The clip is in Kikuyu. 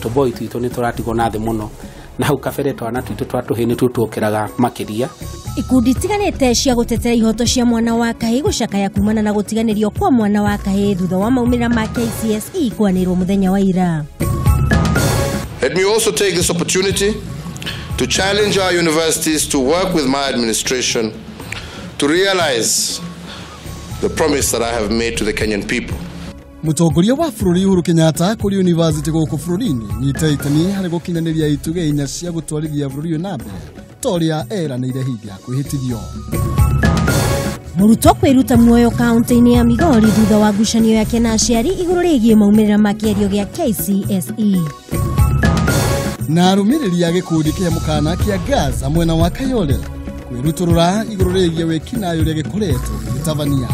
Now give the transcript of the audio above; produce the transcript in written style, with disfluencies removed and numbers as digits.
Tũboi twitũ nĩ tũratigwo na thĩ mũno, na hau kabere twana twitũ twa tũhĩĩ nĩtuo tuokĩraga makĩria. Ikundi itiganĩte cia gũtetera ihoto cia mwana wa kahĩĩ gũcakaya kumana na gũtiganĩrio kwa mwana wa kahĩĩ thutha wa maumĩrĩra ma KCSE kwanĩrwo mũthenya wa ira. Let me also take this opportunity to challenge our universities to work with my administration to realize the promise that I have made to the Kenyan people. Mũtongoria wa bũrũri Uhuru Kenyatta kũrĩ university gũkũ bũrũri-inĩ nyita itemi harĩ gũkinyanĩria itugĩ inya cia gũtwarithia bũrũri ũyũ na mbere ta ũrĩa eranĩire hĩndĩ ya kwĩhĩtithio. Mũrutwo kwĩruta muoyo kaunti-inĩ ya Migori thutha wa ngucanio yake na aciari igũrũ rĩgiĩ maumĩrĩra ma kĩgerio gĩa KCSE. Na arũmĩrĩri a gĩkundi kĩa mũkana kĩa Gaza mwena wa Kayole kwĩrutũrũra igũrũ rĩgiĩ wĩkinaĩ ũrĩa gĩkoretwo gĩgĩtabania.